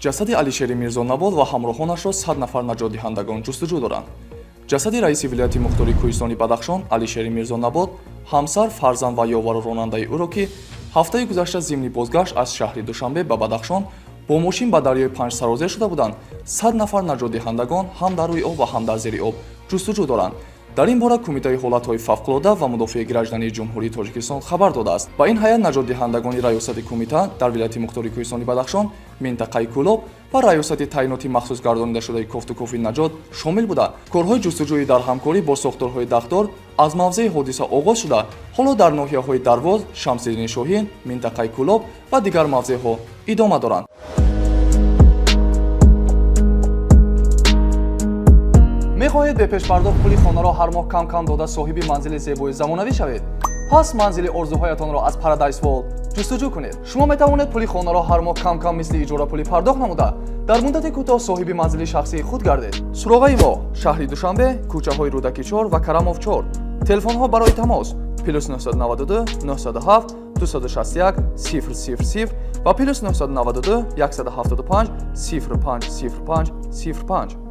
Ҷасади Алишери Мирзонабот ва ҳамроҳонашро 100 нафар наҷотдиҳандагон ҷустуҷӯ доранд. Ҷасади раиси вилояти мухтори кӯҳистони Бадахшон Алишери Мирзонабот, ҳамсар, фарзанд ва ёвару ронандаи ӯро, ки ҳафтаи гузашта зимни бозгашт аз шаҳри Душанбе ба Бадахшон бо мошин ба дарёи Панҷ сарозер шуда буданд, 100 нафар наҷотдиҳандагон ҳам дар рӯи об ва ҳам дар зери об ҷустуҷӯ доранд. Дар ин бора Кумитаи ҳолатҳои фавқулода ва мудофиаи граждании Ҷумҳурии Тоҷикистон хабар додааст. Ба ин ҳайат наҷотдиҳандагони раёсати кумита дар вилояти мухтори кӯҳистони Бадахшон, минтақаи Кӯлоб ва раёсати таъиноти махсус гардонидашудаи кофтукови наҷот шомил буда, корҳои ҷустуҷӯӣ дар ҳамкорӣ бо сохторҳои дахлдор аз мавзеи ҳодиса оғоз шуда, ҳоло дар ноҳияҳои Дарвоз, Шамсиддини Шоҳин, минтақаи Кӯлоб ва дигар мавзеъҳо идома доранд. Мехоҳед бепешпардохт пули хонаро ҳар моҳ кам-кам дода, соҳиби манзили зебои замонавӣ шавед? Пас манзили орзуҳоятонро аз Paradise World ҷустуҷӯ кунед. Шумо метавонед пули хонаро ҳар моҳ кам-кам, мисли иҷорапулӣ пардохт намуда, дар муддати кӯтоҳ соҳиби манзили шахсии худ гардед. Суроғаи мо: шаҳри Душанбе, кӯчаҳои Рӯдакӣ 4 ва Карамов 4. Телефонҳо барои тамос: +992 907 261 000 ва +992 175 05 05 05.